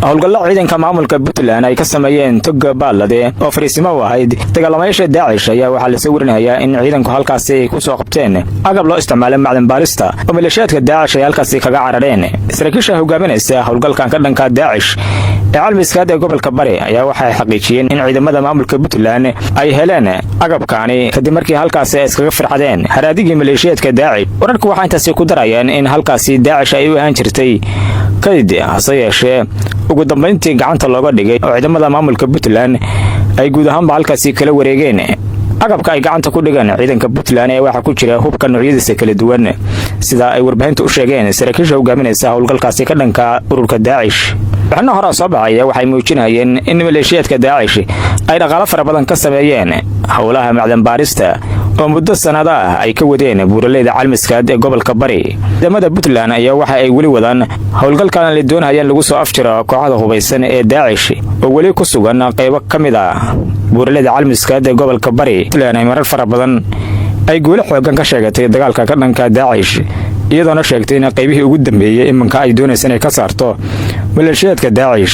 Howlgallo ciidanka maamulka Puntland ay ka sameeyeen Toga Baalade oo fariisimo u ahayd dagaalamayaasha Daacish ayaa waxaa lasoo werinayaa in ciidanku halkaasi ay ku soo qabteen agab loo isticmaalay macdan baarista oo maleeshiyaadka Daacish ay halkaasi kaga carareen. Saraakiisha hogaaminaysa howlgalkan ka dhanka Daacish ee Calmiskaad ee gobolka Bari ayaa waxay xaqiijiyeen in ciidamada maamulka Puntland ay heleen agabkaani kadib markii halkaasi ay iskaga firxadeen haraadigii maleeshiyaadka Daacish. Wararku waxaa intaasi ku darayeen in halkaasi Daacish ay u ahaan jirtay kayd, hase yeeshee ugu dambayntii gacanta looga dhigay oo ciidamada maamulka Puntland ay guud ahaanba halkaasi kala wareegeen. Agabka ay gacanta ku dhigeen ciidanka Puntland ee waxaa ku jira hubka noocyadiisa kala duwan, sida ay warbaahinta u sheegeen saraakiisha hogaaminaysa howlgalkaasi ka dhanka ururka Daacish. Warbixino hore soo baxaya waxay muujinayeen in maleeshiyaadka Daacish ay dhaqaalo fara badan ka sameeyeen howlaha macdan baarista oo muddo sannado ah ay ka wadeen buuraleyda Calmiskaad ee gobolka Bari. Ciidamada Puntland ayaa waxa ay weli wadaan howlgalkan la doonayeen lagu soo afjiro kooxda hubaysan ee Daacish oo weli ku sugan qaybo ka mid ah buuraleyda Calmiskaad ee gobolka Bari. Puntland ay marar fara badan ay guulo xoogan ka sheegatay dagaalka ka dhanka Daacish, iyadoona sheegtay in qaybihii ugu dambeeyey iminka ay doonaysa inay ka saarto maleeshiyaadka Daacish.